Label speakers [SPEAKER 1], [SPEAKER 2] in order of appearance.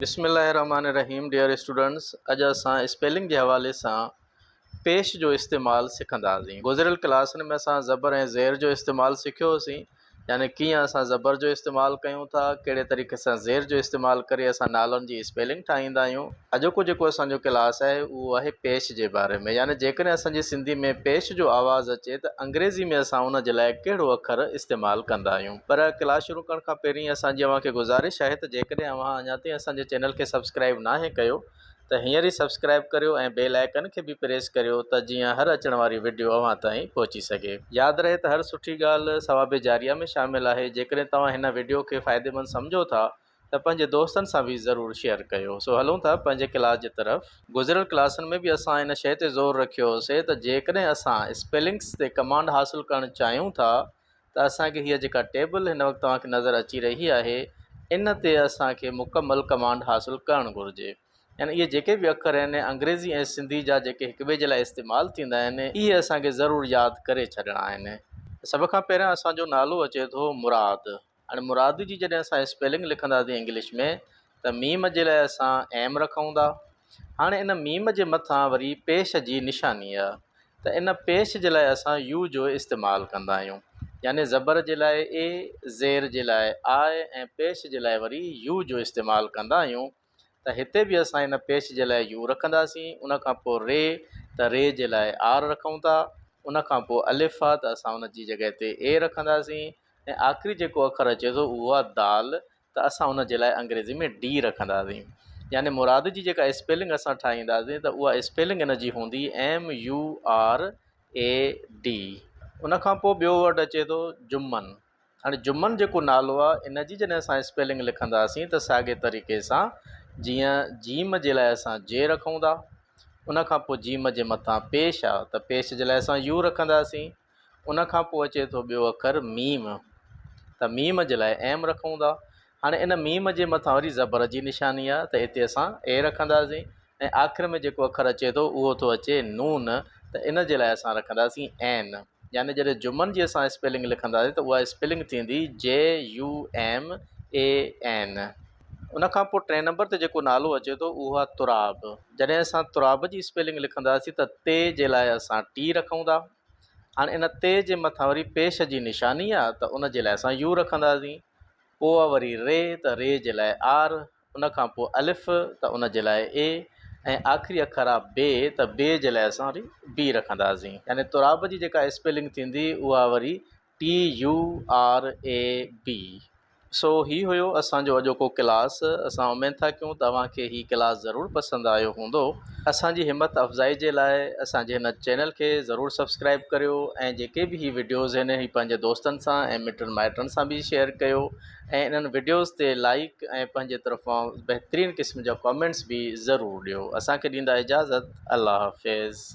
[SPEAKER 1] بسم الله الرحمن الرحيم ڊيئر اسٽوڊنٽس اڄ اسان اسپيلنگ جي حوالي سان پيش جو استعمال سکنداسين. گذريل ڪلاسن ۾ اسان زبر ۽ زير جو استعمال سکيو هوسين يعني ڪيئن اسان زبر جو استعمال ڪيون ٿا ڪهڙي طريقي سان زير جو استعمال ڪري اسان نالن جي اسپيلنگ ٺاهيندا آهيون. اڄوڪو جيڪو اسان جو ڪلاس آهي اهو آهي پيش جي باري ۾ يعني جيڪڏهن اسان جي سنڌي ۾ پيش جو آواز اچي ته انگريزي ۾ اسان ان جي لاء ڪهڙو اکر استعمال ڪندا آهيون. پر ڪلاس شروع ڪرڻ کان پهرين اسان جي اوهان کي گذارش آهي ته جيڪڏهن اوهان اڃا تائين اسان جي چينل کي سبسڪرائيب ناهي ڪيو ته هينئر ئي سبسڪرائيب ڪريو ۽ بيل آئيڪن کي به پريس ڪريو ته جيئن هر اچڻ واري وڊيو اوهان تائين پهچي سگهي. ياد رهي ته هر سٺي ڳالهه ثواب جاريه ۾ شامل آهي جيڪڏهن توهان هن وڊيو کي فائديمند سمجهو ٿا ته پنهنجي دوستن سان به ضرور شيئر ڪيو. سو هلون ٿا پنهنجي ڪلاس جي طرف. گذريل ڪلاسن ۾ به اسان ان شيء تي زور رکيو هوسي ته جيڪڏهن اسان اسپيلنگس تي ڪمانڊ حاصل ڪرڻ چاهيون ٿا ته اسان کي هيء جيڪا ٽيبل هن وقت توهان کي نظر اچي رهي آهي ان تي اسان کي مڪمل ڪمانڊ حاصل ڪرڻ گهرجي يعني اهي جيڪي به اکر آهن انگريزي ۽ سنڌي جا جيڪي هڪ ٻئي جي لاء استعمال ٿيندا آهن اهي اسان کي ضرور ياد ڪري ڇڏڻا آهن. سڀ کان پهريان اسان جو نالو اچي ٿو مراد هاڻي مراد جي جڏهن اسان اسپيلنگ لکنداسين انگلش ۾ ته ميم جي لاء اسان ايم رکون ٿا. هاڻي ان ميم جي مٿان وري پيش جي نشاني آ ته ان پيش جي لاء اسان يو جو استعمال ڪندا آهيون يعني زبر جي لاء اي، زير جي لاء آء ۽ پيش جي لاء وري يو جو استعمال ڪندا آهيون ته هتي به اسان ان پيش جي لاء يو رکنداسين ان کان پوء ري ته ري جي لاء آر رکون ٿا ان کان پوء الف آ ته اسان ان جي جڳهه تي اي رکنداسين ۽ آخري جيڪو اکر اچي ٿو اهو آ دال ته اسان ان جي لاء انگريزي ۾ ڊي رکنداسين يعني مراد جي جيڪا اسپيلنگ اسان ٺاهينداسين ته اها اسپيلنگ ان جي هوندي M U R A D. ان کان پوء ٻيو ورڊ اچي ٿو جمن. هاڻي جمن جيڪو نالو آهي ان جي جڏهن اسان اسپيلنگ لکنداسين ته ساڳي طريقي سان جيئن جيم جي لاء اسان جي رکون ٿا ان کان پوء جيم جي مٿان پيش آهي ته پيش جي لاء اسان يو رکنداسين. ان کان پوء اچي ٿو ٻيو اکر ميم ته ميم جي لاء ايم رکون ٿا. هاڻي ان ميم جي مٿان وري زبر جي نشاني آهي ته اتي اسان اي رکنداسين ۽ آخر ۾ جيڪو اکر اچي ٿو اهو ٿو اچي نون ته ان جي لاء اسان رکنداسين اين يعني جڏهن جمن جي اسان اسپيلنگ لکنداسين ته اها اسپيلنگ ٿيندي جي يو ايم اي اين. ان کان پوء ٽئين نمبر تي جيڪو نالو اچي ٿو اهو آهي تراب. جڏهن اسان تراب جي اسپيلنگ لکنداسين ته تي جي لاء اسان ٽي رکون ٿا. هاڻي ان تي جي مٿان وري پيش جي نشاني آهي ته ان جي لاء اسان يو رکنداسين. پوء آهي وري ري ته ري جي لاء آر، ان کان پوء الف ته ان جي لاء اي ۽ آخري اکر آهي بي ته بي جي لاء اسان وري بي رکنداسين. يعني تراب جي جيڪا اسپيلنگ ٿيندي اها وري T U R A B. سو هي هيو اسان جو اڄوڪو ڪلاس. اسان اميد ٿا ڪيون ته اوهان کي هي ڪلاس ضرور پسند آيو هوندو. اسان جي همت افزائي جي لاء اسان جي هن چينل کي ضرور سبسڪرائيب ڪريو ۽ جيڪي به هي وڊيوز آهن هي پنهنجي دوستن سان ۽ مٽن مائٽن سان به شيئر ڪيو ۽ انهن وڊيوز تي لائيڪ ۽ پنهنجي طرفان بهترين قسم جا ڪامينٽس به ضرور ڏيو. اسان کي ڏيندا اجازت الله حافظ.